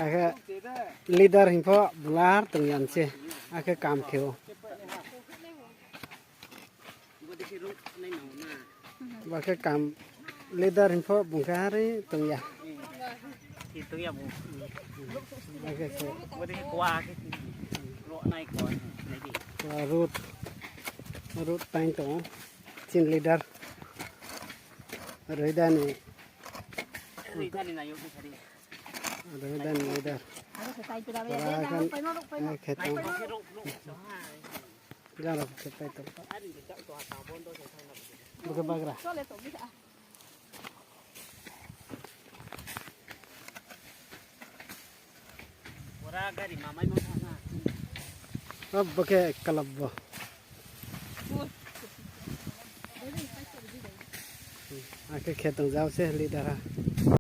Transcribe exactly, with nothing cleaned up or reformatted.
Akhe leader hing pho bung le har tong ya se. Akhe kam khe ou. Bo khe kam leader hing pho bung khe har tong ya. Akhe se road, road taing tong ou. Chini leader. Roida ni. Roida ni leader. Khe tong. Jang rao khe pai tong. Bo khe bagra. Bo khe kalap bo. Akhe khe tong jao se leader ha.